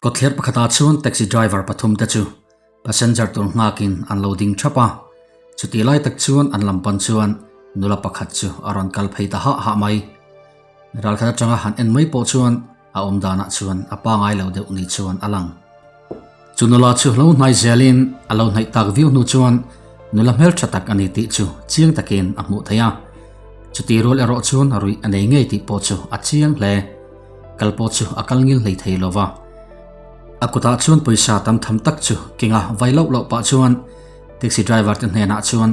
Kawtthler pakhatah chuan taxi driver pathum te chu passenger tur nghakin an lo ding thap a, chutih lai tak chuan an lam pan chuan nula pakhat chu a rawn kal phei ta hah hah mai. Ralkhat atanga han en mai pawh chuan a awm danah chuan a pangai lo deuh ni chuan a lang. Chu nula chu lo hnai zelin a lo hnaih tak viau hnu chuan nula hmeltha tak a ni tih chu chiang takin a hmuh theih a. Chutih rual erawh chuan ruih a nei ngei tih pawh chu a chiang hle. Kal pawh chu a kal ngil hlei thei lo va. A kutah chuan pawisa tam tham tak chu kenga vai loh loh pah chuan taxi driver te hnenah chuan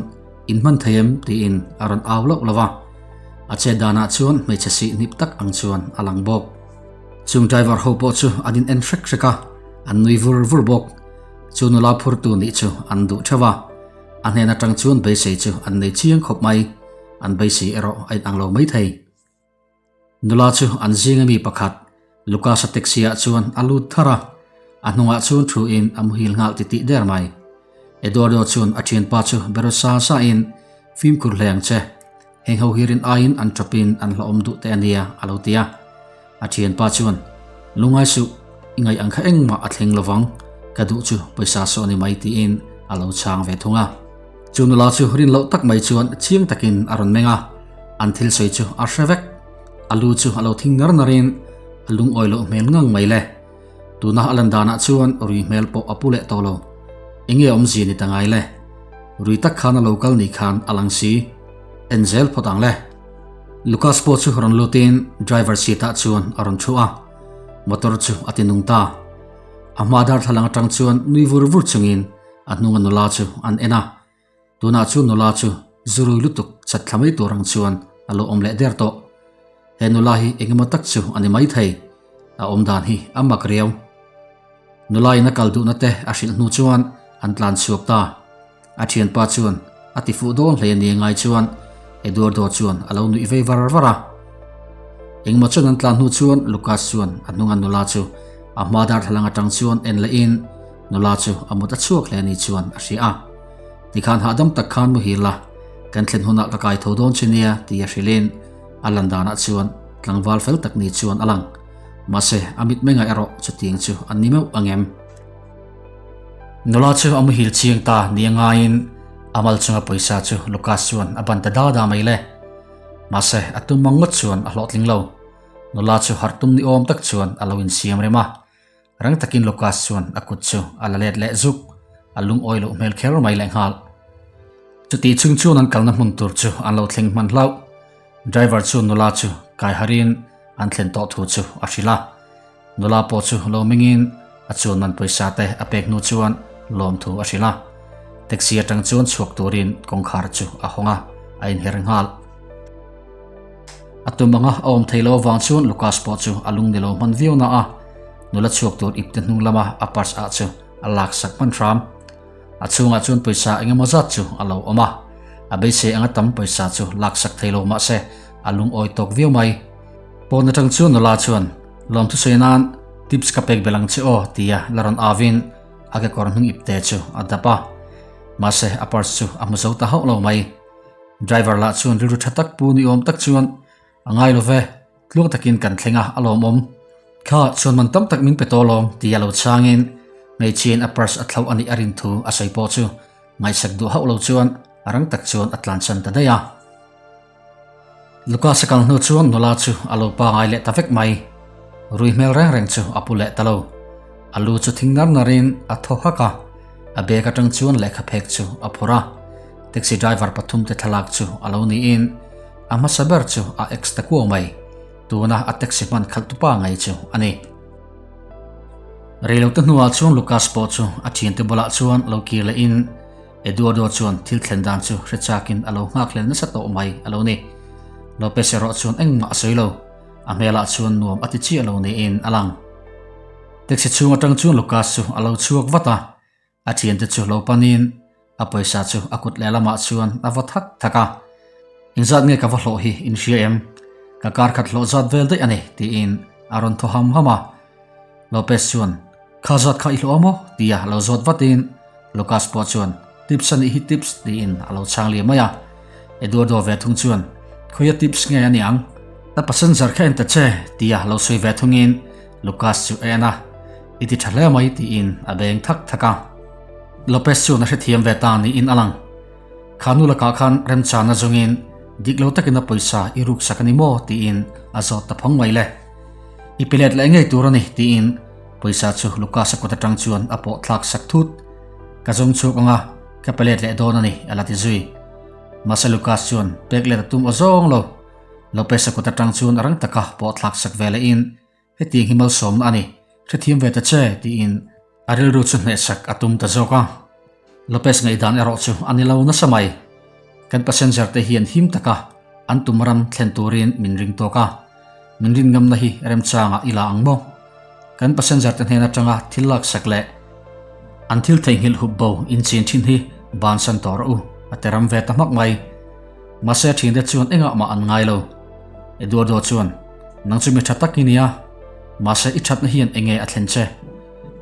in hman thei em tiin a rawn au loh lo va. A chet danah chuan hmeichhe sih hnip tak ang chuan a lang bawk. Chung driver ho pawh chu an in en hrek hrek a, an nui vur vur bawk. Chu nula phurtu nih chu an duh theuh a, a hnen atang chuan beisei chu an nei chiang khawp mai, an beisei erawh a inang lo mai thei. Nula chu an zinga mi pakhat Lucas-a taxi ah chuan a lut thar a, a hnungah chuan thu in a muhil nghal titih der mai. Eduardo chuan a thianpa chu bero sa sa in fimkhur hle ang che, heng ho hi rin aiin an tawpin an hlauhawm duh teh ania a lo ti a. A thianpa chuan, Lungai suh, i ngaih ang kha engmah a thleng lovang, ka duh chu pawisa saw ni mai tiin a lo chhang ve thung a. Chu nula chu rin loh tak mai chuan chiang takin a rawn meng a, an thil sawi chu a hre vek. A lu chu a lo thing nar narin a lungawi loh hmel ngang mai le. Tuna a lan danah chuan rui hmel pawh a pu leh tawh lo. Enge awmzia ni ta ngai le? Rui tak khan a lo kal ni khan a lang si. En zel phawt ang le. Lucas pawh chu rawn lutin driver seat ah chuan a rawn thu a, motor chu a ti nung ta. A hma darthlalang atang chuan nui vur vur chungin a hnunga nula chu an en a, tunah chu nula chu zurui lutuk chat thla mai tur ang chuan a lo awm leh der tawh. He nula hi engemaw tak chu a ni maithei, a awm dan hi a mak riau. Nula in a kal duhna te a hrilh hnu chuan an tlan chhuak ta. A thianpa chuan a ti fuh dawn hle ni ngai chuan Eduardo chuan a lo nuih vei var var a. Engmaw chuan an tlan hnu chuan Lucas chuan a hnunga nula chu a hma darthlalang atang chuan en leh in nula chu a mut a chhuak hle ni chuan a hria a. Tikhan hahdam tak khan muhil la, kan thlen hunah ka kai tho dawn che nia ti a hrilhin a lan danah chuan tlangval fel tak ni chuan a lang. Mahse a mitmengah erawh chutiang chu an ni meuh ang em? Nula chu a muhil chiang ta ni a ngaiin a mal chunga pawisa chu Lucas chuan a ban ta da da mai le. Mahse a tum ang ngawt chuan a hlawhtling lo. Nula chu harh tum ni awm tak chuan a lo insiam rem a. Rang takin Lucas chuan a kut chu a la let leh zuk, a lungawi loh hmel kher mai lehnghal. Chutih chung chuan an kalna hmun tur chu an lo thleng hman hlauh. Driver chu nula chu kai harin an thlen tawh thu chu a hrilh a. Nula pawh chu lo mengin a chuan man pawisa te a pek hnu chuan lawmthu a hrilh a. Taxi atang chuan chhuak turin kawngkhar chu a hawng a, a inher nghal. A tum anga a awm thei lo avang chuan Lucas pawh chu a lung ni lo hman viau na a, nula chhuak tur ipte hnung lama a purse ah chu a laksak hman hram. A chhungah chuan pawisa eng emaw zat chu a lo awm a, a beisei anga tam pawisa chu laksak thei lo mah se a lungawi tawk viau mai. Pawn atang chuan nula chuan lawmthu sawi nan tips ka pek belh ang che aw tia la rawn avin a kekawr hnung ipte chu a dap a, mahse a purse chu a hmu zo ta hauh lo mai. Driver lah chuan rilru tha tak pu ni awm tak chuan a ngai lo ve, tluang takin kan thleng a, a lawmawm. Kha chuan man tam tak min pe tawh lawm tia lo chhangin hmeichhiain a purse a thlauh a nih a rin thu a sawi pawh chu ngaihsak duh hauh lo chuan a rang tak chuan a tlansan ta daih a. Lucas a kal hnu chuan nula chu a lo pangai leh ta vek mai. Rui hmel reng reng chu a pu leh ta lo. A lu chu thing nar narin a thaw hak a, a bag atang chuan lehkha phek chu a phawrh a. Taxi driver pathum te thlalak chu a lo niin a hmasa ber chu a ex ta kuau mai. Tuna a taxi hman khalh tupa ngei chu a ni. Reilote hnuah chuan Lucas pawh chu a thiante bulah chuan lo kir lehin Eduardo chuan thil thlen dan chu hre chakin a lo nghak hlel nasa tawh mai a lo ni. Lopez erawh chuan engmah a sawi lo. A hmelah chuan nuam a ti chiah lo niin a lang. Taxi chhung atang chuan Lucas chu a lo chhuak vat a, a thiante chu lo panin a pawisa chu a kut lehlamah chuan a va thak thak a. Engzat nge ka va hlawh hi in hria em? Ka kar khat hlawh zat vel daih a ni, tiin a rawn thaw ham ham a. Lopez chuan, Kha zat kha i hlawh a maw? tia lo zawt vatin Lucas pawh chuan, Tips a nih hi tips, tiin a lo chhang liam mai a. Eduardo ve thung chuan, Khawia tips nge a niang? Ka passenger kha en ta che, tia lo sawi ve thungin Lucas chu a en a. I ti tha hle mai tiin a beng thak thak a. Lopez chuan a hrethiam ve ta niin a lang. Kha nu lakah khan remchana zawngin dik lo takin a pawisa i ruksak a ni maw tiin a zawt ta phawng mai le. I pe let leh ngei tur a ni tiin pawisa chu Lucas-a kut atang chuan a pawh thlak sak thut. Ka zawng chhuak ang a, ka pe let leh dawn a ni a la ti zui. Mahse Lucas chuan pek let a tum aw zawng lo. Lopez-a kut atang chuan a rang taka pawh thlak sak ve lehin Hetiang hi malsawmna a ni, hrethiam ve ta che, tiin a rilru chu hnehsak a tum ta zawk a. Lopez ngaihdan erawh chu a ni lo nasa mai. Kan passenger te hian him taka an tum ram thlen turin min ring tawk a, min rin ngamna hi remchangah i la ang maw? Kan passenger te hnen atanga thil laksak leh an thil theihnghilh hup bo inchin thin hi bansan tawh rawh u, a ti ram ve ta hmak mai. Mahse a thiante chuan engah mah an ngai lo. Eduardo chuan, Nang chu mi tha tak i nia, mahse i thatna hian enge a thlen che?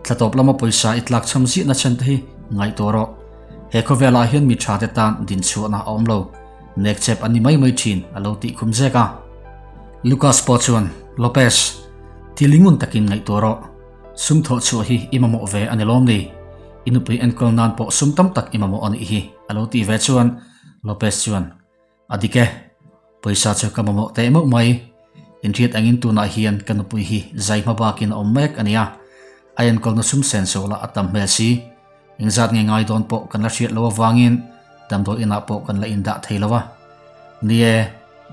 Thla tawp lama pawisa i tlak chham ziahna chhan te hi ngaihtuah rawh. He khawvelah hian mi tha te tan dinchhuahna a awm lo, nek chep an ni mai mai thin a lo tih khum zek a. Lucas pawh chuan, Lopez, thil i ngun takin ngaihtuah rawh. Sum thawh chhuah hi i mamawh ve a ni lawm ni? I nupui enkawl nan pawh sum tam tak i mamawh a nih hi a lo tih ve chuan Lopez chuan, A dik e, pawisa chu ka mamawh teh meuh mai. Inhriat angin tunah hian ka nupui hi zai hma bakin a awm mek a nia. A enkawlna sum sen so lah a tam hmel si. Engzat nge ngai dawn pawh kan la hriat lo avangin damdawi inah pawh kan la indah thei lo a. Ni e,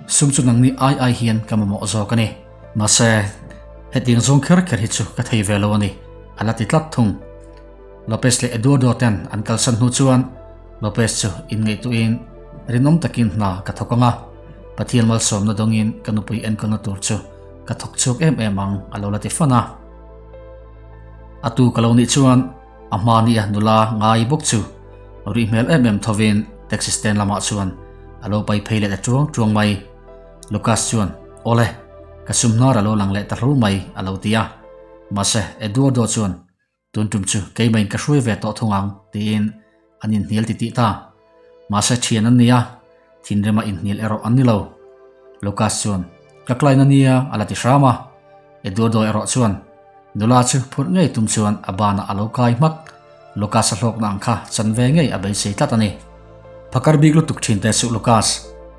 sum chu nangni ai ai hian ka mamawh zawk a ni. Mahse, hetiang zawng kher kher hi chu ka thei ve lo a ni, a la ti tlat thung. Lopez leh Eduardo ten an kalsan hnu chuan Lopez chu inngaihtuahin rinawm takin hna ka thawk ang a, Pathian malsawmna dawngin ka nupui enkawlna tur chu ka thawk chhuak em em ang a lo la ti fan a. A tu ka lo nih chuan a hma nia nula ngai bawk chu rih hmel em em thovin taxi stand lamah chuan a lo pai phei leh ta tuang tuang mai. Lucas chuan, Awle, ka sum hnar a lo lang leh ta hlur mai a lo ti a. Mahse, Eduardo chuan, Tun tum chu keimahin ka hruai ve tawh thung ang, tiin an inhnial titih ta. Mahse thian an ni a, thinrema inhnial erawh an ni lo. Lucas chuan, Ka client a nia, a la ti hram a. Eduardo erawh chuan, Nula chu phurh ngei tum chuan a banah a lo kai hmak. Lucas-a hlawkna ang kha chan ve ngei a beisei tlat a ni. Phakar bik lutuk thin teh suh Lucas,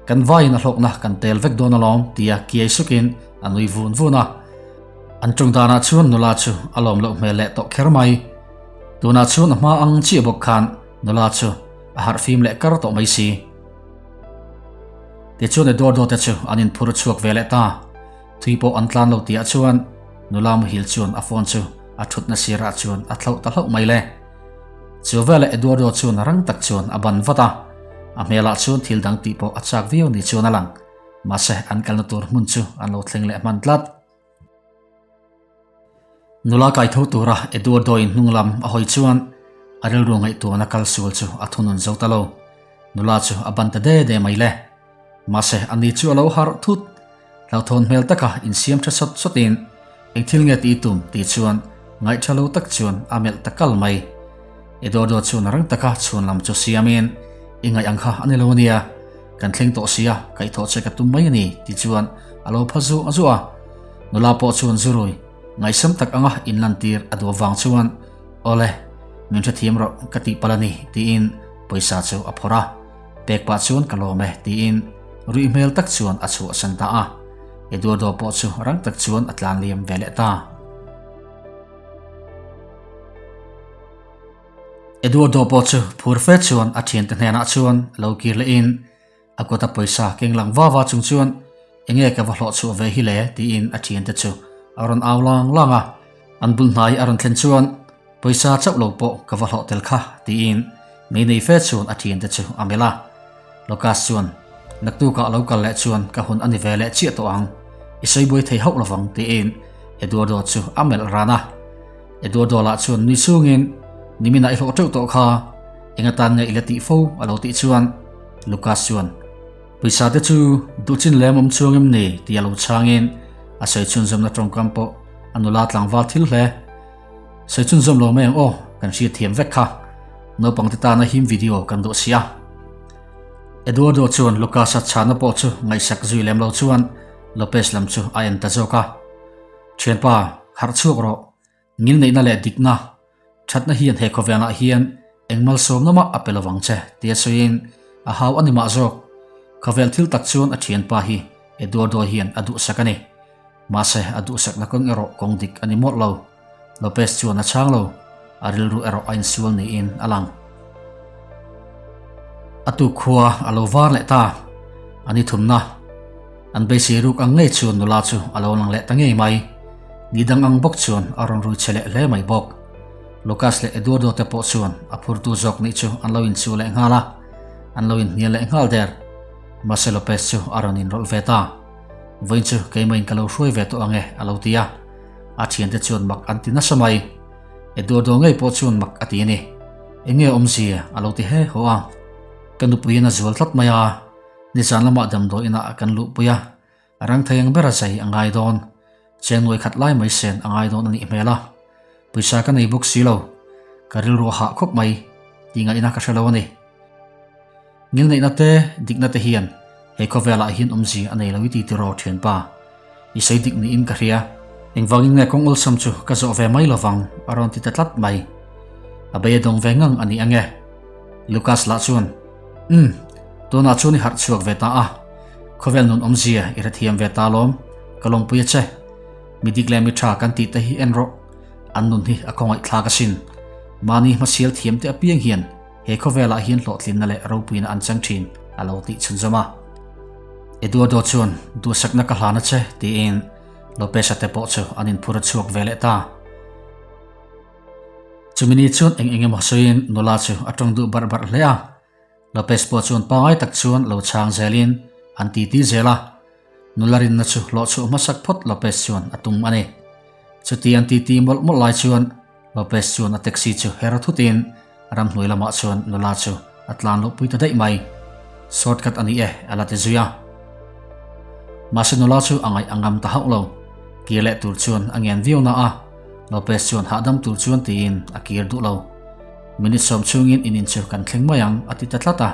kan vaiin a hlawkna kan tel vek dawn alawm, tia kiai sukin a nui vun vun a. An ṭawng danah chuan nula chu a lawm loh hmel leh tawh kher mai. Tunah chuan a hma ang chiah bawk khan nula chu a harh fim leh kar tawh mai si. Tichuan Eduardo te chu an inphur chhuak ve leh ta. Thui pawh an tlan lo tihah chuan nula muhil chuan a phone chu a ṭhutna sirah chuan a thlauh ta hlauh mai le. Chu veleh Eduardo chuan rang tak chuan a ban vat a, a hmelah chuan thil dang tih pawh a chak viau ni chuan a lang. Mahse an kalna tur hmun chu an lo thleng leh hman tlat. Nula kai tho tura Eduardo in hnung lam a hawi chuan a rilru ngaihtuahna kal sual chu a thunun zo ta lo. Nula chu a ban ta de de mai le. Mahse a ni chu a lo harh thut. Hlauhthawn hmel taka insiam tha sawt sawtin eng thil nge tih i tum tih chuan ngaihtha lo tak chuan a melh ta kal mai. Eduardo chuan rang taka chhuan lam chu siamin i ngaih ang kha a ni lo ania. Kan thleng tawh sia, kaihthawh che ka tum mai a ni, ti chuan a lo pha zuah zuah a. Nula pawh chuan zurui ngaihsam tak anga inlantir a duh avang chuan, Awle, min hrethiam rawh ka tih palh a ni, tiin pawisa chu a phawrh a. Pek pah chuan ka lawm e, tiin ruih hmel tak chuan a chhuahsan ta a. Eduardo pawh chu rang tak chuan a tlan liam ve leh ta. Eduardo pawh chu phur fe chuan a thiante hnenah chuan lo kir lehin a kawta pawisa keng lang va va chung chuan enge ka va hlawh chhuah ve hi le tiin a thiante chu a rawn au lang lang a. An bul hnai a rawn thlen chuan pawisa chauh lo pawh ka va hlawh tel kha tiin mei nei fe chuan a thiante chu a melh a. Lucas chuan naktukah lo kal leh chuan ka hun a ni ve leh chiah tawh ang, i sawi buai thei hauh lovang tiin Eduardo chu a melh ran a. Eduardo lah chuan nui chungin, Niminah i hlawh teuh tawh kha, eng atan nge i la tih fo? a lo tih chuan Lucas chuan, Pawisa te chu duh chin lem awm chuang em ni? tia lo chhangin a sawi chhunzawmna tawngkam pawh a nula tlangval thil hle. Sawi chhunzawm lo mai ang aw, kan hriat thiam vek kha. Naupang te tana him video kan duh si a. Eduardo chuan Lucas-a chhana pawh chu ngaihsak zui lem lo chuan Lopez lam chu a en ta zawk a. Thianpa, harh chhuak rawh. Ngilneihna leh dikna, thatna hian he khawvelah hian eng malsawmna mah a pe lovang che, tia sawiin a hau a ni mah zawk. Khawvel thil tak chuan a thianpa hi Eduardo hian a duhsak a ni. Mahse, a duhsakna kawng erawh kawng dik a ni mawlh lo. Lopez chuan a chhang lo, a rilru erawh a insual niin a lang. A tuk khua a lo var leh ta. A ni thumna. An beisei ruk ang ngei chuan nula chu a lo lang leh ta ngei mai. Ni dang ang bawk chuan a rawn rui che leh hle mai bawk. Lucas leh Eduardo te pawh chuan a phurtu zawk nih chu an lo inchuh leh nghal a, an lo inhnial leh nghal der. Mahse Lopez chu a rawn inrawlh ve ta. Vawiin chu keimahin ka lo hruai ve tawh ang e a lo ti a. A thiante chuan mak an ti nasa mai. Eduardo ngei pawh chuan mak a ti a ni. Enge awmzia a lo ti he haw a. Ka nupuiin a zual tlat mai a. Nizan lamah damdawi inah kan luhpui a, a rang thei ang bera zai a ngai dawn. Cheng nuai khat lai mai sen a ngai dawn a nih hmel a. Pawisa ka nei bawk si lo. Ka rilru a hah khawp mai tih ngaihna ka hre lo a ni. Ngilneihna te, dikna te hian he khawvelah hian awmzia a nei lo i ti tiraw thianpa. I sawi dik niin ka hria. Engvangin nge kawng awlsam chu ka zawh ve mai lovang a rawn ti ta tlat mai. A bei a dawng ve ngang a ni ange. Lucas lah chuan, Umm, tunah chuan i harh chhuak ve ta a. Khawvel nun awmzia i hrethiam ve ta lawm, ka lawmpui a che. Mi dik leh mi tha kan tih te hi en rawh. An nun hi a khawngaihthlak asin. Mahni hmasial thiam te apiang hian He khawvelah hian hlawhtlinna leh ropuina an chang thin, a lo tih chhunzawm a. Eduardo chuan, Duhsakna ka hlan a che, tiin Lopez-a te pawh chu an inphur a chhuak ve leh ta. Chumi ni chuan eng eng emaw sawiin nula chu a tawng duh barh barh hle a. Lopez pawh chuan pangai tak chuan lo chhang zelin an titi zel a. Nula rinna chu hlawhchhuah hmasak phawt Lopez chuan a tum a ni. Chuti an titi mawlh mawlh lai chuan Lopez chuan a taxi chu her thutin ramhnuai lamah chuan nula chu a tlan luh pui ta daih mai. Shortcut a ni e, a la ti zui a. Mahse nula chu a ngaih a ngam ta hauh lo. Kir leh tur chuan a ngen viau na a, Lopez chuan hahdam tur chuan tiin a kir duh lo. Minute sawm chhungin in in chu kan thleng mai ang a ti ta tlat a.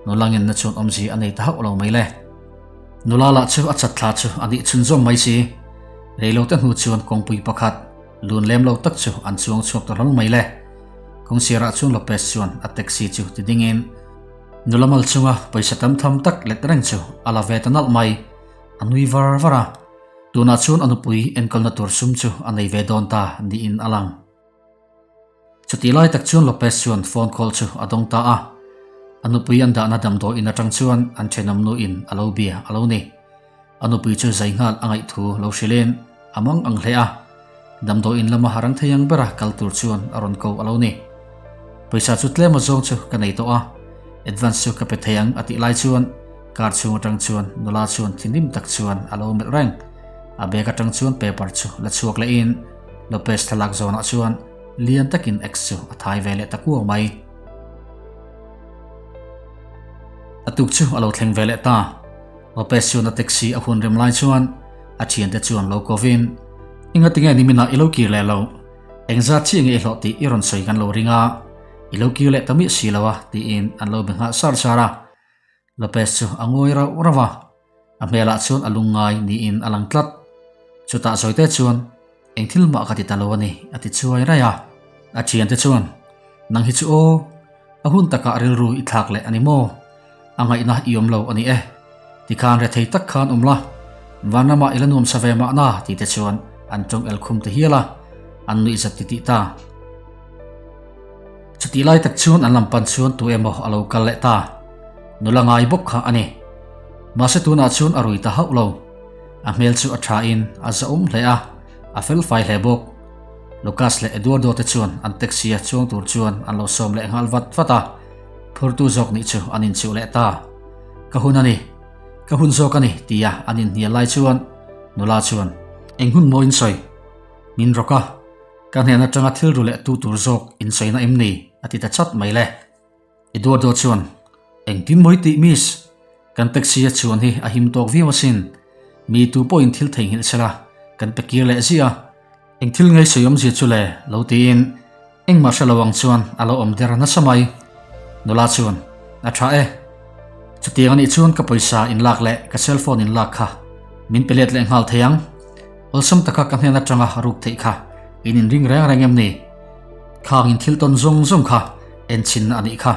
Nula ngenna chuan awmzia a nei ta hauh lo mai le. Nula lah chu a chat thla chu a nih chhunzawm mai si. Reilote hnu chuan kawngpui pakhat lun lem lo tak chu an chuang chhuak ta hlawl mai le. Kawngsirah chuan Lopez chuan a taxi chu ti dingin nula mal chunga pawisa tam tham tak let reng chu a la ve ta nalh mai. A nui var var a. Tunah chuan a nupui enkawlna tur sum chu a nei ve dawn ta niin a lang. Chutih lai tak chuan Lopez chuan phone call chu a dawng ta a. A nupui an dahna damdawi in atang chuan an thenawm nu in a lo bia a lo ni. A nupui chu zai nghal a ngaih thu lo hrilhin a mang ang hle a. Damdawi in lama rang thei ang bera kal tur chuan a rawn ko a lo ni. Pawisa chu tlem a zawng chu ka nei tawh a, advance chu ka pe thei ang a tih lai chuan car chhung atang chuan nula chuan thinrim tak chuan a lo melh reng. A bag atang chuan paper chu la chhuak lehin Lopez thlalak zawnah chuan lian takin X chu a thai ve leh ta kuau mai. A tuk chu a lo thleng ve leh ta. Lopez chuan a taxi a hun rem lai chuan a thiante chuan lo kovin, Enga tinge niminah i lo kir leh lo? Engzat chiah nge i hlawh tih i rawn sawi kan lo ring a, i lo kir leh ta miah si lo a, tiin an lo be nghal sar sar a. Lopez chu a ngawi rauh rauh a, a hmelah chuan a lungngai niin a lang tlat. Chutah Zawite chuan, Eng thil mah ka ti ta lo a ni, a ti chuai raih a. A thiante chuan, Nang hi chu aw, a hun takah rilru i thlak leh a ni maw? A ngaihna i awm lo a ni e. Tikhan rethei tak khan awm la, vanramah i la nuam sa ve mahna ti te chuan an tawng el khum ta hial a, an nuihzat ti tih ta. Chutih lai tak chuan an lam pan chuan tu emaw a lo kal leh ta. Nula ngai bawk kha a ni. Mahse tunah chuan a rui ta hauh lo. A hmel chu a tha in a zahawm hle a, a fel fai hle bawk. Lucas leh Eduardo te chuan an taxi a chuang tur chuan an lo sawm leh nghal vat vat a, phurtu zawk nih chu an inchuh leh ta. Ka hun a ni. Ka hun zawk a ni tia an inhnial lai chuan nula chuan, Eng hun maw in sawi? Min rawk a. Ka hnen atanga thil ru leh tu tur zawk in sawina em ni? a ti ta chat mai le. Eduardo chuan, Engtin mawi tih miss? Kan taxi a chuan hi a him tawk viau asin. Mi tu pawhin thil theihnghilh sela kan pe kir leh ziah a. Eng thil ngei sawi awmzia chu le? lo tiin engmah hre lo ang chuan a lo awm der nasa mai. Nula chuan, A tha e. Chutiang anih chuan ka pawisa in lak leh ka cellphone in lak kha min pe let leh nghal thei ang. Awlsam taka ka hnen atanga ruk theih kha. In inring reng reng em ni? Khang in thil tawn zawng zawng kha enchhinna a nih kha.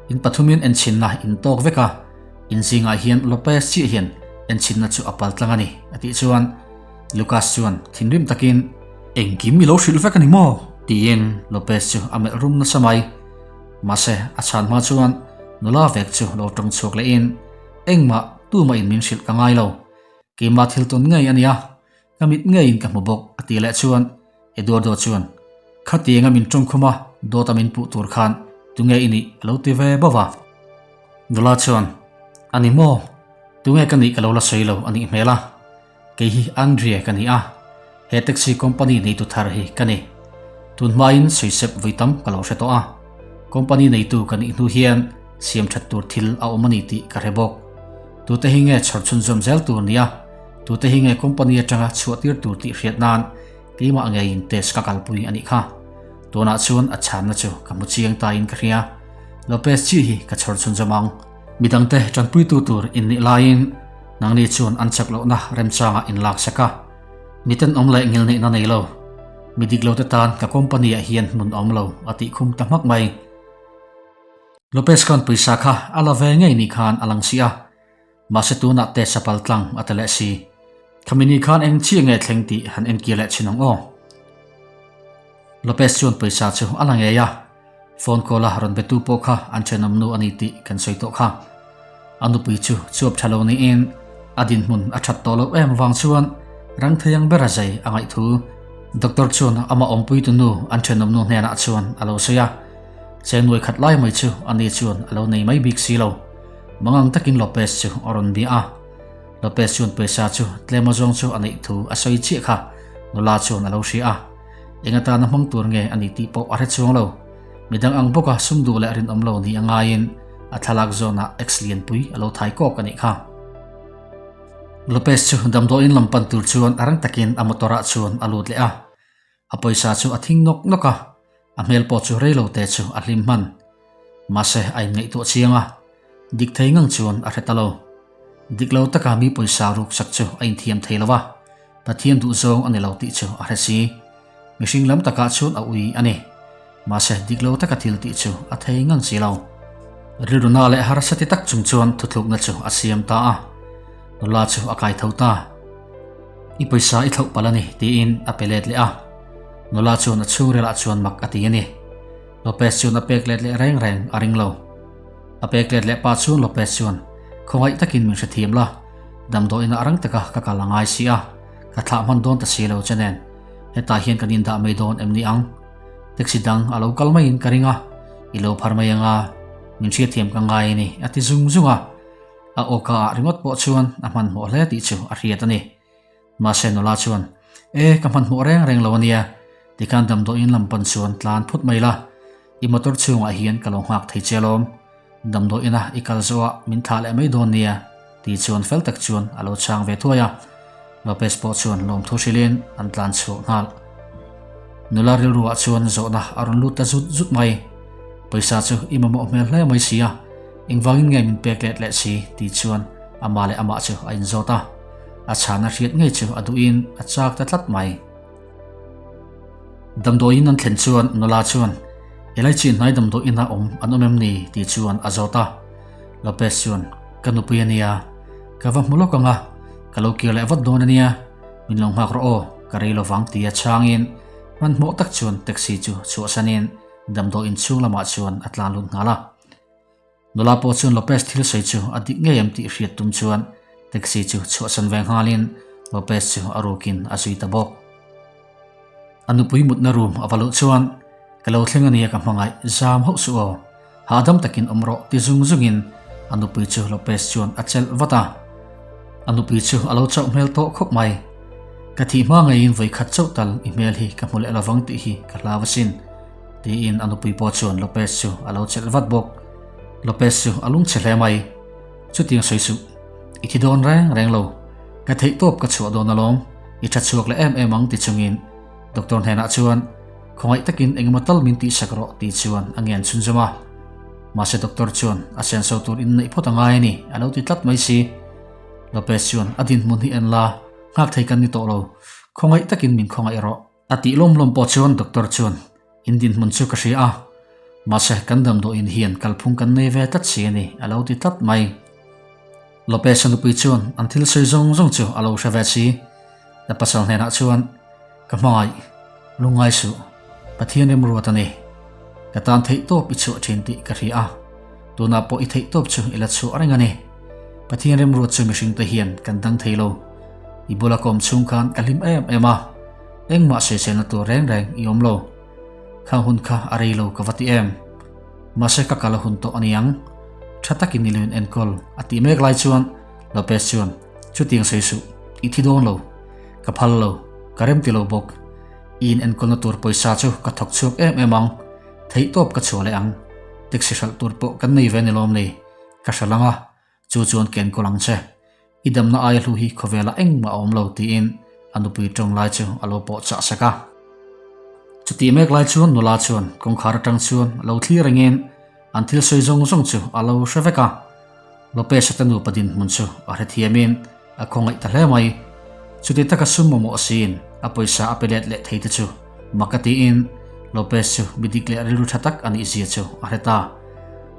In pathumin enchhinna in tawk vek a, in zingah hian Lopez chiah hian enchhinna chu a pal tlang a ni, a tih chuan Lucas chuan thinrim takin, Engkim i lo hrilh vek a ni maw? tiin Lopez chu a melh rum nasa mai. Mahse, a chhan hma chuan nula vek chu lo tawng chhuak lehin, Engmah tumah in min hrilh ka ngai lo. Keimah thil tawn ngei a nia, ka mit ngeiin ka hmu bawk, a ti leh chuan Eduardo chuan, Khatianga min tawngkhum a, dawta min puh tur khan tunge i nih? a lo ti ve bauh a. Nula chuan, A ni maw? Tunge ka nih ka lo la sawi lo a nih hmel a. Kei hi Andrea ka ni a, he taxi company neitu thar hi ka ni. Tun hmain sawisep vui tam ka lo hre tawh a, company neitu ka nih hnu hian siam that tur thil a awm a ni tih ka hre bawk. Tute hi nge chhawr chhunzawm zel tur nia, tute hi nge company atanga chhuah tir tur tih hriat nan keimah ngeiin test ka kalpui a nih kha. Tunah chuan a chhanna chu ka hmu chiang tain ka hria. Lopez chi hi ka chhawr chhunzawm ang. Midangte tanpuitu tur in nih laiin nangni chuan an chak lohna remchangah in lak sak a. Mi tenawm leh ngilneihna nei lo, mi dik lote tan ka company ah hian hmun a awm lo a tih khum ta hmak mai. Lopez khan pawisa kha a la ve ngei ni khan a lang si a, mahse tunah test a pal tlang a ti leh si. Khami ni khan eng chiah nge thleng tih han enkir leh chhin ang aw. Lopez chuan pawisa chu a la ngei a. Phone call a rawn betu pawh kha an thenawm nu a ni tih kan sawi tawh kha. A nupui chu chuap tha lo niin a dinhmun a that tawh loh em vang chuan rang thei ang bera zai a ngaih thu Doctor chuan amah awmpuitu nu an thenawm nu hnenah chuan a lo sawi a. Cheng nuai khat lai mai chu ani chuan a lo nei mai bik si lo. Mangang takin Lopez chu a rawn bia a. Lopez chuan pawisa chu tlem azawng chu a neih thu a sawi chiah kha nula chuan a lo hria a. Eng atana hmang tur nge a ni tih pawh a hre chuang lo. Midang ang bawka sum duh leh rinawm lo ni a ngaiin a thlalak zawnah ex lianpui a lo thai kawk a nih kha. Lopez chu damdawiin lam pan tur chuan a rang takin a motor ah chuan a lut leh a. A pawisa chu a thing nawk nawk a, a hmel pawh chu rei lo te chu a hlim hman. Mahse a inngaihtuah chiang a, dik thei ngang chuan a hre ta lo. Dik lo taka mi pawisa ruksak chu a inthiam thei lo va. Pathian duhzawng a ni lo tih chu a hre si. Mihring lam takah chuan a ui a ni. Mahse, dik lo taka thil tih chu a thei ngang si lo. Rilru na leh harsa ti tak chung chuan thutlukna chu a siam ta a. Nula chu a kai tho ta. I pawisa i thlauh palh a ni, tiin a pe let leh a. Nula chuan a chhungrilah chuan mak a ti a ni. Lopez chuan a pek let leh reng reng a ring lo. A pek let leh pa chuan Lopez chuan, Khawngaih takin min hrethiam la, damdawiin ah rang taka ka kal a ngai si a, ka thlah hman dawn ta si lo che nen, hetah hian kan indah mai dawn em ni ang? Taxi dang a lo kal maiin ka ring a, i lo phar mai anga, min hriatthiam ka ngai a ni, a ti zung zung a. A awka ah ringawt pawh chuan a hmanhmawh hle tih chu a hriat a ni. Mahse nula chuan, E, ka hmanhmawh reng reng lo ania, tikhan damdawiin lam pan chuan tlan phut mai la, i motor chhungah hian ka lo nghak thei che alawm, damdawiina i kal zawhah min thlah leh mai dawn nia, ti chuan fel tak chuan a lo chhang ve thuai a. Lopez pawh chuan lawmthu hrilhin an tlan chhuak nghal. Nula rilruah chuan zawhna a rawn lut ta zut zut mai. Pawisa chu i mamawh hmel hle mai si a, engvangin nge min pek let leh si? ti chuan amah leh amah chu a inzawt a. A chhana hriat ngei chu a duhin a chak ta tlat mai. Damdawiin an thlen chuan nula chuan, Elaichi hnai damdawiina awm an awm em ni? tih chuan a zawt a. Lopez chuan, Ka nupui a nia, ka va hmu lawk ang a, ka lo kir leh vat dawn a nia, min lo nghak rawh aw, ka rei lovang tia chhangin hmanhmawh tak chuan taxi chu chhuahsanin damdawiin chhung lamah chuan a tlan lut nghal a. Nula pawh chuan Lopez thil sawi chu a dik ngei em tih hriat tum chuan taxi chu chhuahsan ve nghalin Lopez chu a rukin a zui ta bawk. A nupui mutna room a va luh chuan, Ka lo thleng ania ka hmangaih, zam hauh suh aw. Hahdam takin awm rawh ti zung zungin a nupui chu Lopez chuan a chelh vat a. A nupui chu a lo chauh hmel tawh khawp mai. Ka thih hma ngeiin vawi khat chauh tal i hmel hi ka hmu leh lovang tih hi ka hlau asin. Tiin a nupui pawh chuan Lopez chu a lo chelh vat bawk. Lopez chu a lungchhe hle mai. Chutiang sawi suh, i thi dawn reng reng lo. Ka theih tawp ka chhuah dawn alawm, i tha chhuak leh em em ang ti chungin Doctor hnenah chuan khawngaih takin engemaw tal min tihsak rawh ti chuan a ngen chhunzawm a. Mahse Doctor chuan a senso tur in neih phawt a ngai a ni a lo ti tlat mai si. Lopez chuan a dinhmun hi en la, nghak thei kan ni tawh lo. Khawngaih takin min khawngaih rawh. A tih lawm lawm pawh chuan doctor chuan in dinhmun chu ka hria a, mahse kan damdawiin hian kalphung kan nei ve tlat si a ni a lo ti tlat mai. Lopez-a nupui chuan an thil sawi zawng zawng chu a lo hre ve si. A pasal hnenah chuan, Ka hmangaih, lungngai suh, Pathian remruat a ni. Ka tan theih tawp i chhuah thin tih ka hria a, tunah pawh i theih tawp chu i la chhuah reng a ni. Pathian remruat chu mihringte hian kan dang thei lo. I bula ka awm chhung khan ka hlim em em a, engmah sawiselna tur reng reng i awm lo. Khang hun kha a rei lo ka va ti em. Mahse ka kal a hun tawh a ni ang. Tha takin i lo in enkawl a tih mek lai chuan Lopez chuan, Chutiang sawi suh, i thi dawn lo. Ka phal lo, ka rem ti lo bawk. I in enkawlna tur pawisa chu ka thawk chhuak em em ang. Theihtawp ka chhuah leh ang. Taxi hralh tur pawh kan nei ve ni lawm ni? Ka hralh ang a, chu chuan ka enkawl ang che. I damna aia hlu hi khawvelah engmah a awm lo tiin a nupui tawng lai chu a lo pawh chah sak a. Chutih mek lai chuan nula chuan kawngkhar atang chuan lo thlir rengin an thil sawi zawng zawng chu a lo hre vek a. Lopez-a te nupa dinhmun chu a hrethiamin a khawngaih ta hle mai. Chuti taka sum mamawh siin a pawisa a pe let leh thei te chu mak a tiin Lopez chu mi dik leh rilru tha tak a nih zia chu a hre ta.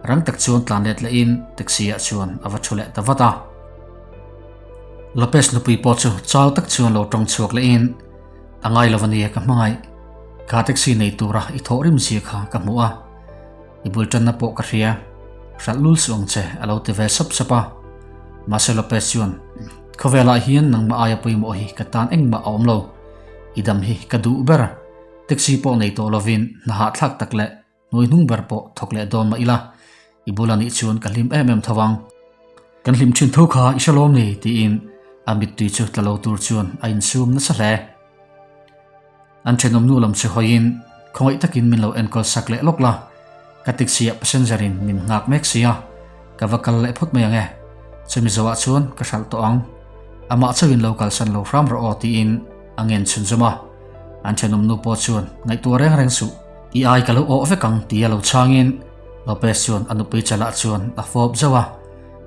Rang tak chuan tlan let lehin taxi ah chuan a va thu leh ta vat a. Lopez nupui pawh chu chau tak chuan lo tawng chhuak lehin A ngai lo ania ka hmangaih. Kha taxi nei tura i thawh rim zia kha ka hmu a. I bul tanna pawh ka hria. Hralh lul suh ang che a lo ti ve sap sap a. Mahse Lopez chuan, Khawvelah hian nangmah aia pawimawh hi ka tan engmah a awm lo. I dam hi ka duh ber. Taxi pawh nei tawh lovin hna hahthlak tak leh hnuai hnung ber pawh thawk leh dawn mah ila. I bul anih chuan ka hlim em em tho ang. Kan hlim thin tho kha i hre lawm ni tiin a mittui chu tla lo tur chuan a insum nasa hle. An thenawm nu lam chu hawiin khawngaih takin min lo enkawl sak leh lawk la, ka taxi ah passenger in min nghak mek si a, ka va kal leh phawt mai ang e, chumi zawhah chuan ka hralh tawh ang, amah chauhin lo kalsan lo hram rawh aw tiin a ngen chhunzawm a, an thenawm nu pawh chuan ngaihtuah reng reng suh, i ai ka lo awh vek ang tia lo chhangin Lopez chuan a nupui chalah chuan a fawp zauh a,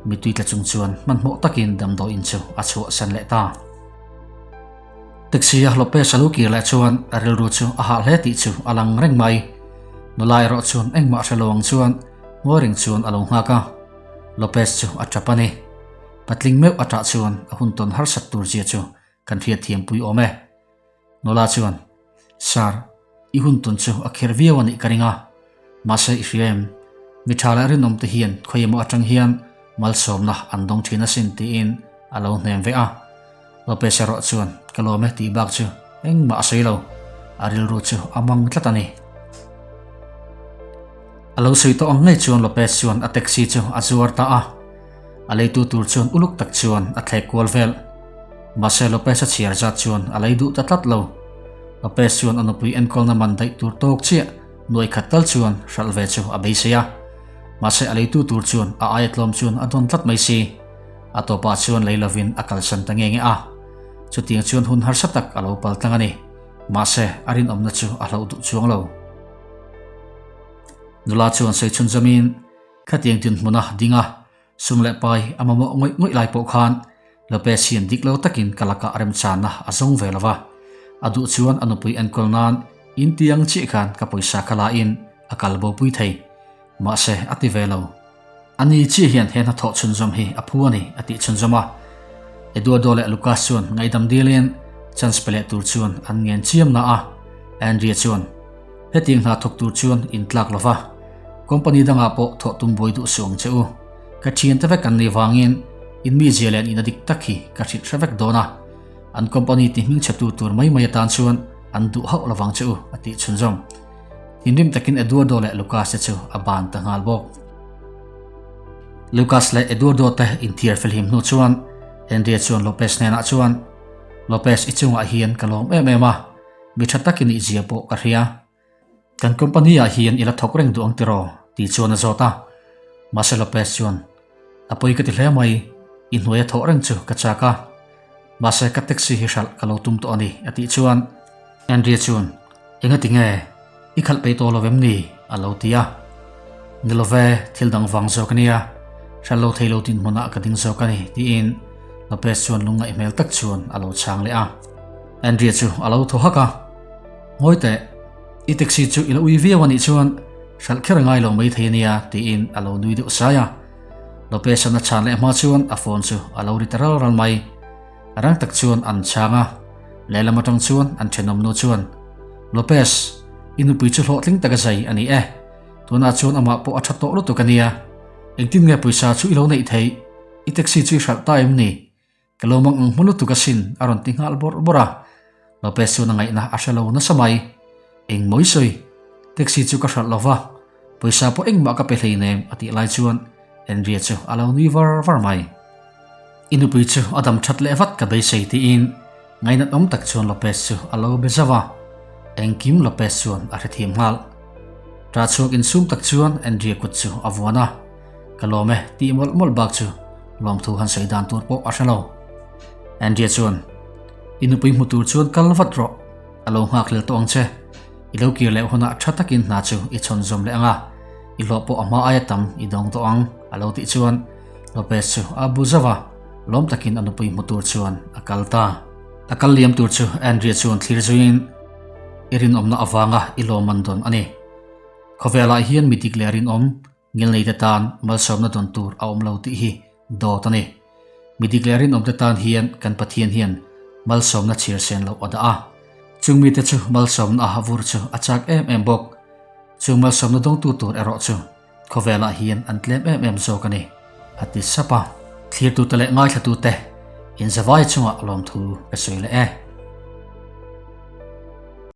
mitui tla chung chuan hmanhmawh takin damdawiin chu a chhuahsan leh ta. Taxi a Lopez a lo kir leh chuan a rilru chu a hah hle tih chu a lang reng mai. Nula erawh chuan engmah hre lo ang chuan ngawi reng chuan a lo nghak a. Lopez chu a tap a ni. Patling meuh a tah chuan a hun tawn harsat tur zia chu kan hriatthiampui awm e. Nula chuan, Sir, i hun tawn chu a kher viau a nih ka ring a. Mahse i hria em? Mi tha leh rinawm te hian khawi emaw atang hian malsawmna an dawng thin asin tiin a lo hnem ve a. Lopez erawh chuan ka lawm e tih bak chu engmah a sawi lo, a rilru chu a mang tlat a ni. A lo sawi tawh ang ngei chuan Lopez chuan a taxi chu a zuar ta a, a leitu tur chuan uluk tak chuan a thlek kual vel. Mahse Lopez a chhiar zat chuan a lei duh ta tlat lo. Lopez chuan a nupui enkawlna man daih tur tawk chiah Nuai khat tal chuan hralh ve chu a beisei a, mahse a leitu tur chuan a aia tlawm chuan a dawn tlat mai si. A tawpah chuan lei lovin a kalsan ta nge nge a. Chutiang chuan hun harsa tak a lo pal tlang a ni. Mahse a rinawmna chu a hlauh duh chuang lo. Nula chuan sawi chhunzawmin khatiang dinhmuna ding a, Sum leh pai a mamawh ngawih ngawih lai pawh khan Lopez hian dik lo takin ka lakah remchanna a zawng ve lo va. A duh chuan a nupui enkawl nan intiang chiah khan ka pawisa ka la in a kal bopui thei. Mahse a ti ve lo. Ani chiah hian he hnathawh chhunzawm hi a phu a ni a tih chhunzawm a. Eduardo leh Lucas chuan ngaihdam dilin chance pe leh tur chuan an ngen chiam na a. Andrea chuan Hetiang hna thawk tur chuan in tlak lo va, company dangah pawh thawh tum buai duh suh ang che u. Ka thiante vek an nih vangin in mizia leh nihna dik tak hi ka hrilh hre vek dawn a, an company ti hming chhetu tur mai mai atan chuan an duh hauh lovang che u, a tih chhunzawm. Thinrim takin Eduardo leh Lucas te chu a ban ta nghal bawk. Lucas leh Eduardo te inthiar felhim hnu chuan Andrea chuan Lopez hnenah chuan, Lopez i chungah hian ka lawm em em a, Mi tha tak i nih zia pawh ka hria. Kan company ah hian i la thawk reng duh ang tiraw? tih chuan a zawt a. Mahse Lopez chuan, A pawi ka ti hle mai, i hnuai a thawh reng chu ka chak a. Mahse ka taxi hi hralh ka lo tum tawh a ni, a tih chuan Andrea chuan, Enga ti nge? I khalh peih tawh lo em ni? a lo ti a. Ni lo ve, thil dang vang zawk a nia, hralh lo thei lo dinhmunah ka ding zawk a ni, tiin Lopez chuan lungngaih hmel tak chuan a lo chhang leh a. Andrea chu a lo thaw hak a. Ngawi teh, i taxi chu i lo ui viau a nih chuan hralh kher a ngai lo mai thei a nia tiin a lo nui deuh sai a. Lopez-a'n a chhan leh hma chuan a phone chu a lo ri ta ral ral mai. Rang tak chuan an chhang a, lehlam atang chuan an thenawmnu chuan, Lopez, i nupui chu hlawhtling taka zai a ni e. Tunah chuan amah pawh a tha tawh lutuk a nia. Engtin nge pawisa chu i lo neih theih? I taxi chu i hralh ta em ni? Ka lo mang ang hmu lutuk asin, a rawn ti nghal bawrh bawrh a. Lopez chuan a ngaihna a hre lo nasa mai. Eng mawi sawi? Taxi chu ka hralh lo va, pawisa pawh engmah ka pe hleinem, a tih lai chuan Andrea chu a lo nui var var mai. I nupui chu a dam that leh vat ka beisei tiin ngainat awm tak chuan Lopez chu a lo be zauh a. Engkim Lopez chuan a hrethiam nghal. Ṭah chhuak insum tak chuan Andrea kut chu a vuan a. Ka lawm e tih mawlh mawlh bak chu lawmthu han sawi dan tur pawh a hre lo. Andrea chuan, I nupui hmu tur chuan kal vat rawh, a lo nghak hlel tawh ang che. I lo kir leh hunah tha takin hna chu i chhawn zawm leh ang a, i hlawh pawh a hma aia tam i dawng tawh ang, a lo tih chuan Lopez chu a bu zauh a, lawm takin a nupui hmu tur chuan a kal ta. A kal liam tur chu Andrea chuan thlir zuiin, I rinawmna avanga i lawmman dawn a ni. Khawvelah hian mi dik leh rinawm Ngilneite tan malsawmna dawn tur a awm lo tih hi dawt a ni. Mi dik leh rinawmte tan hian kan Pathian hian malsawmna chhir sen loh a dah a. Chung mite chu malsawmna a vur chu a chak em em bawk. Chung malsawmna dawngtu tur erawh chu khawvelah hian an tlem em em zawk a ni, a ti sap a. Thlirtute leh ngaithlatute inzavai chungah lawmthu ka sawi leh e.